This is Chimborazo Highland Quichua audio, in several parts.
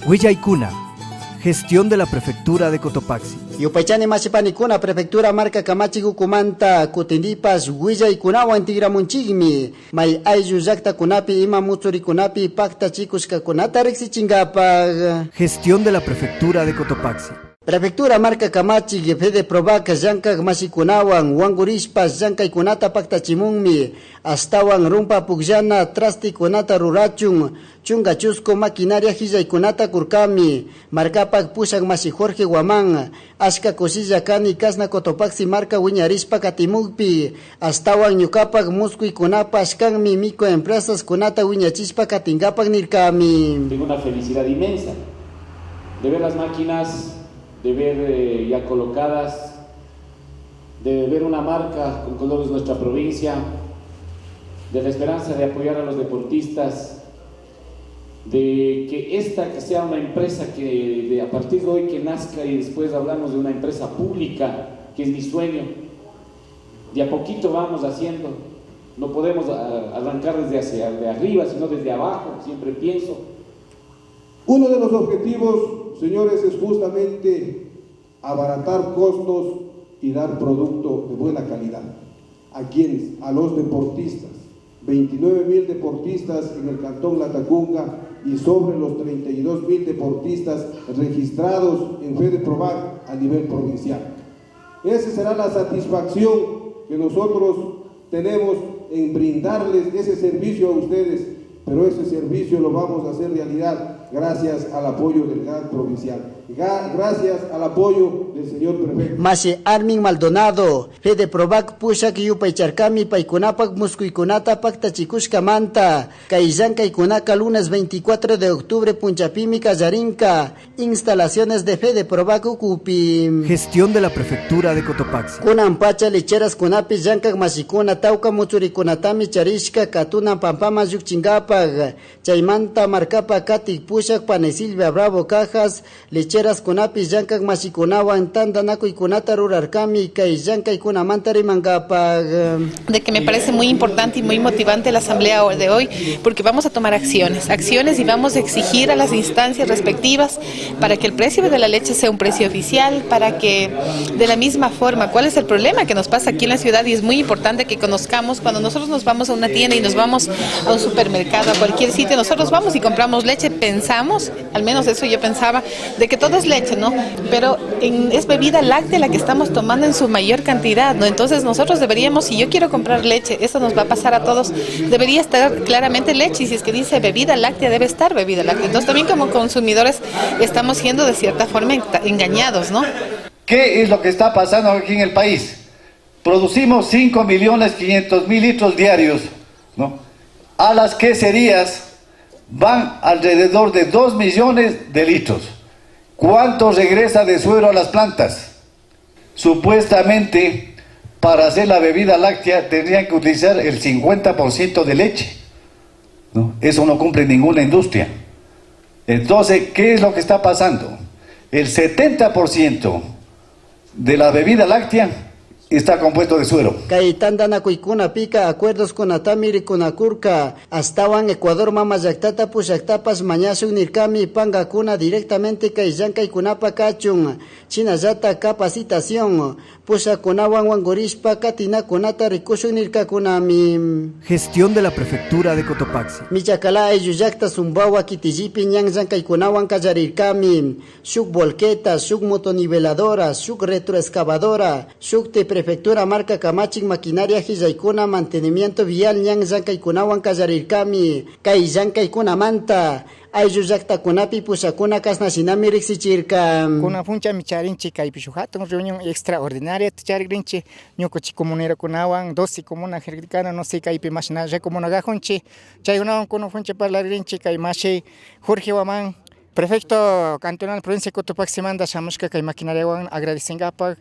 Huillaykuna, gestión de la Prefectura de Cotopaxi. Yupaychani mashipanikuna prefectura marka kamachik ukumanta kutindipash willaykunawan tigramunchikmi may ayllu llaktakunapi ima mutsurikunapi paktachikushkakunata riksichinkapak. Gestión de la Prefectura de Cotopaxi. Prefectura marka kamachik Fedeprovac llankak mashikunawan wankurishpa llankaykunata paktachimunmi ashtawan rumpa pukllana trastikunata rurachun chunka chusku maquinaria hillaykunata kurkami markapak pushak mashi Jorge Guamán ashka kushilla kani kashna Cotopaxi marka wiñarishpa katimukpi ashtawan ñukapak muskuykunapash kanmi microempresas kunata wiñachishpa katinkapak nirkami. Tengo una felicidad inmensa de ver las máquinas, de ver ya colocadas, de ver una marca con colores de nuestra provincia, de la esperanza de apoyar a los deportistas, de que esta que sea una empresa que de a partir de hoy que nazca y después hablamos de una empresa pública, que es mi sueño. De a poquito vamos haciendo, no podemos arrancar desde hacia de arriba, sino desde abajo, siempre pienso. Uno de los objetivos, señores, es justamente abaratar costos y dar producto de buena calidad. ¿A quiénes? A los deportistas. 29.000 deportistas en el Cantón Latacunga y sobre los 32.000 deportistas registrados en Fedeprovac a nivel provincial. Esa será la satisfacción que nosotros tenemos en brindarles ese servicio a ustedes, pero ese servicio lo vamos a hacer realidad gracias al apoyo del GAD provincial, gracias al apoyo del señor prefecto. Mashi Armin Maldonado, Fedeprovac pushak yupaycharkami paykunapak muskuykunata paktachikushkamanta, kay llankaykunaka lunes 24 de octubre punchapimi kallarinka, instalaciones de Fedeprovac ukupi. Gestión de la Prefectura de Cotopaxi. Kunan pacha lecheras kunapi llankak mashikuna tawka mutsurikunatami charishka katuna pampaman llukchinkapak, chaymanta markapa katik pushak pani Silvia Bravo Cajas, lecheras kunapi llankak mashikunawan tantanakuykunata rurarkami kay llankaykunamanta rimankapak. De que me parece muy importante y muy motivante la asamblea de hoy, porque vamos a tomar acciones, acciones y vamos a exigir a las instancias respectivas para que el precio de la leche sea un precio oficial, para que de la misma forma, ¿cuál es el problema que nos pasa aquí en la ciudad? Y es muy importante que conozcamos, cuando nosotros nos vamos a una tienda y nos vamos a un supermercado, a cualquier sitio, nosotros vamos y compramos leche, pensamos, al menos eso yo pensaba, de que todo es leche, ¿no? Pero es bebida láctea la que estamos tomando en su mayor cantidad, ¿no? Entonces nosotros deberíamos, si yo quiero comprar leche, eso nos va a pasar a todos, debería estar claramente leche, y si es que dice bebida láctea, debe estar bebida láctea. Entonces también como consumidores estamos siendo de cierta forma engañados, ¿no? ¿Qué es lo que está pasando aquí en el país? Producimos 5.500.000 litros diarios, ¿no? A las queserías van alrededor de 2 millones de litros. ¿Cuánto regresa de suero a las plantas? Supuestamente, para hacer la bebida láctea tendrían que utilizar el 50% de leche, ¿no? Eso no cumple ninguna industria. Entonces, ¿qué es lo que está pasando? El 70% de la bebida láctea está compuesto de suero. Kay tantanakuykunapika acuerdos kunatami rikunakurka, ashtawan Ecuador mama llaktata pushaktapash mañashun nirkami pankakuna directamente kay llankaykunapa kachun, shinallata capacitación, pushakunawan wankurishpa katinakunata rikushun nirkakunami. Gestión de la Prefectura de Cotopaxi. Michacalá ayllu llakta Zumbawa kitillipi ñan llankaykunawan kallarirkami, shuk volqueta, shuk motoniveladora, shuk retroexcavadora, shuk te Prefectura marka kamachik maquinaria hillaykuna mantenimiento vial ñan llankaykunawan kallarirkami, kay llankaykunamanta ayllu llaktakunapi pushakuna kashnashinami riksichirka. Kunan punchami charinchik kaypi shuk hatun reunión extraordinaria charikrinchik ñukanchik comunerokunawan 12 comuna jericana no sé kaypi mashna recomunagajunchik chaykunawan kunan puncha parlarinchik kay mashi Jorge Guamán prefecto cantonal provincia de Cotopaximanta shamushka kay maquinariawan agradecenkapaq.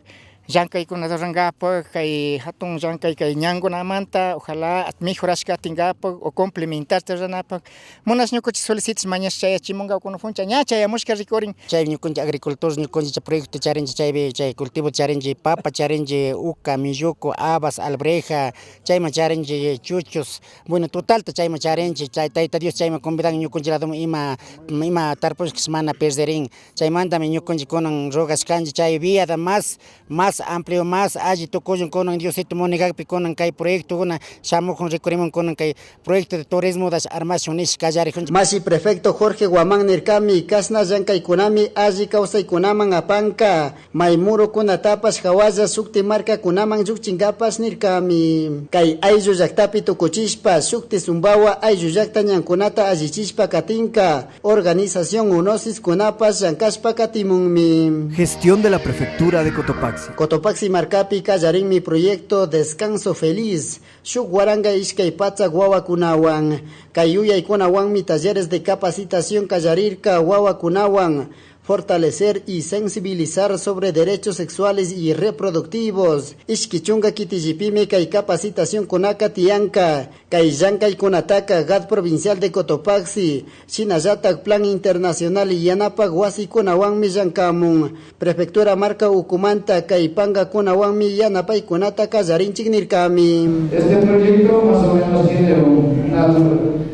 Llankaykunata rurankapak kay hatun llankay kay ñankunamanta ojalá mejorashka atinkapak o complementarta ruranapak munash ñukanchik solicitas mañash chayachimunka kuna puncha ña chayamushka rikurin. Chay ñukanchik agricultores ñukanchik proyecto charinchik chaypi chay cultivo charinchik papa charinchik uka, melloco, habas, albreja chayman charinchik chuchos bueno totalta chayman charinchik chay tayta Dios chayman convidan ñukanchik ladoman ima ima tarpushkas mana perderin chaymantami ñukanchik kunan rogashkanchik chay viada más más amplio más alli tukullun kunan Diosito munigakpi kunan kay proyectokuna shamukun rikurimun kunan kay proyecto de turismo dash armashun nish kallarijunchik. Mashi prefecto Jorge Guamán nirkami kashna llankaykunami alli kawsaykunaman apanka may murukunatapash hawalla shukti markakunaman llukchinkapash nirkami kay ayllu llaktapi tukuchishpa shukti Zumbawa ayllu llakta ñankunata allichishpa katinka organización Unosis kunapash llankashpa katimunmi. Gestión de la Prefectura de Cotopaxi. Cotopaxi markapi kallarinmi proyecto Descanso Feliz shuk waranka ishkay patsak wawakunawan kay yuyaykunawanmi talleres de capacitación kallarirka wawakunawan fortalecer y sensibilizar sobre derechos sexuales y reproductivos. Ishki chunka kitillipimi kay capacitación kunaka tiyanka, kay llankaykunataka GAD Provincial de Cotopaxi, shinallatak Plan Internacional yanapak wasikunawanmi llankamun. Prefectura marka ukumanta kay pankakunawanmi yanapaykunata kallarinchik nirkami. Este proyecto más o menos tiene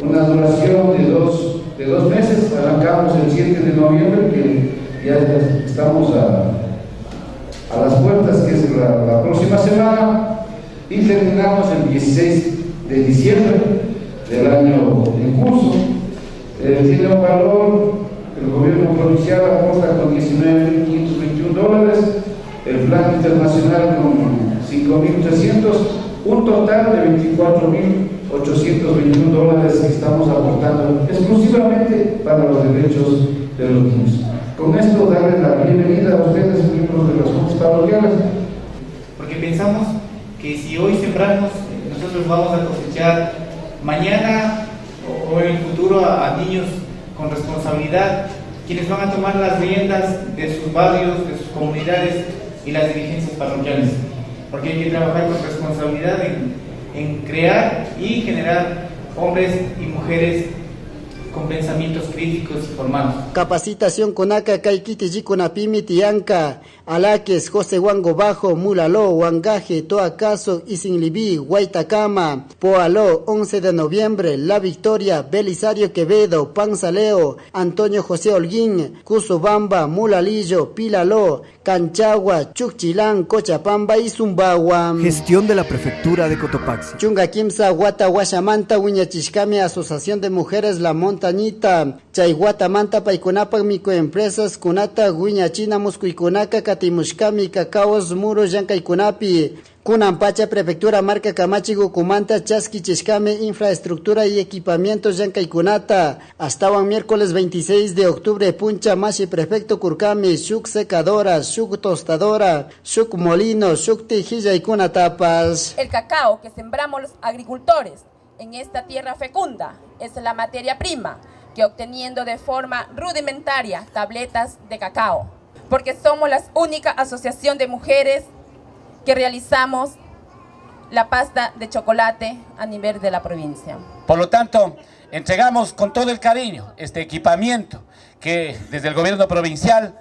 una duración de 2 meses. Arrancamos el 7 de noviembre, que ya estamos a las puertas, que es la próxima semana, y terminamos el 16 de diciembre del año en curso. Tiene un valor, el gobierno provincial aporta con 19.521 dólares, el plan internacional con 5.300, un total de 24.821 dólares que estamos aportando exclusivamente para los derechos de los niños. Con esto darle la bienvenida a ustedes, miembros de las juntas parroquiales. Porque pensamos que si hoy sembramos, nosotros vamos a cosechar mañana o en el futuro a niños con responsabilidad, quienes van a tomar las riendas de sus barrios, de sus comunidades y las dirigencias parroquiales. Porque hay que trabajar con responsabilidad en crear y generar hombres y mujeres con pensamientos críticos y formados. Capacitación kunaka kay kitillikunapimi tiyanka, Alaques, José Huango Bajo, Mulaló, Guangaje, Toacaso, Isinliví, Guaytacama, Poaló, 11 de noviembre, La Victoria, Belisario Quevedo, Panzaleo, Antonio José Holguín, Cusubamba, Mulalillo, Pilaló, Canchagua, Chugchilán, Cochapamba y Zumbahua. Gestión de la Prefectura de Cotopaxi. Chunga Kimsa, Huata, Huashamanta, Huiñachishkami, Asociación de Mujeres La Montañita, Chay Huatamanta, Paykunapak, microempresas, Kunata, Huiñachina, Muscuikunaka, Katimushkami, Cacaos, Muro, Llankaykunapi, Kunan pacha, Prefectura Marca Kamachigo, Kumanta, Chasquichishkami, Infraestructura y Equipamiento Llankaykunata. Hasta miércoles 26 de octubre, Puncha, Mashi, Prefecto Kurkami, Shuk Secadora, Shuk Tostadora, Shuk Molino, Shuk Tijilla y Kunatapas. El cacao que sembramos los agricultores en esta tierra fecunda es la materia prima que obteniendo de forma rudimentaria tabletas de cacao, porque somos la única asociación de mujeres que realizamos la pasta de chocolate a nivel de la provincia. Por lo tanto, entregamos con todo el cariño este equipamiento que desde el gobierno provincial,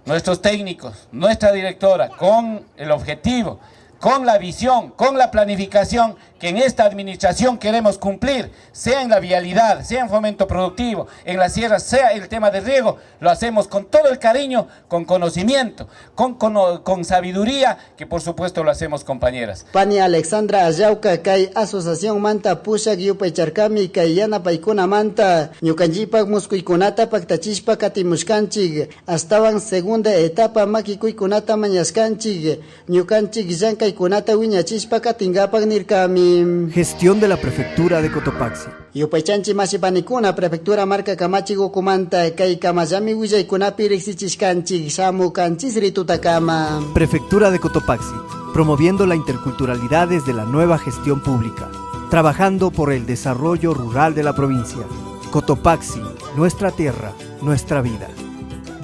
nuestros técnicos, nuestra directora, con el objetivo, con la visión, con la planificación que en esta administración queremos cumplir, sea en la vialidad, sea en fomento productivo, en la sierra, sea el tema de riego, lo hacemos con todo el cariño, con conocimiento, con sabiduría, que por supuesto lo hacemos, compañeras. Pani Alexandra Ayauca, kay Asociación Manta Pushak Yupaycharkami, kay Yanapaykuna Manta, ñukanchikpak muskuykunata paktachishpa katimushkanchik, astawan segunda etapa makikuykunata mañashkanchik, ñukanchik llankaykunata wiñachishpa katinkapak nirkami. Gestión de la Prefectura de Cotopaxi. Yupaychanchi mashipanikuna, Prefectura Marka Kamachi Ukumanta, kay kamallami willaykunapi riksichishkanchik, shamukanchis ritutakama. Prefectura de Cotopaxi, promoviendo la interculturalidad desde la nueva gestión pública, trabajando por el desarrollo rural de la provincia. Cotopaxi, nuestra tierra, nuestra vida.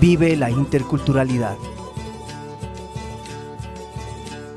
Vive la interculturalidad.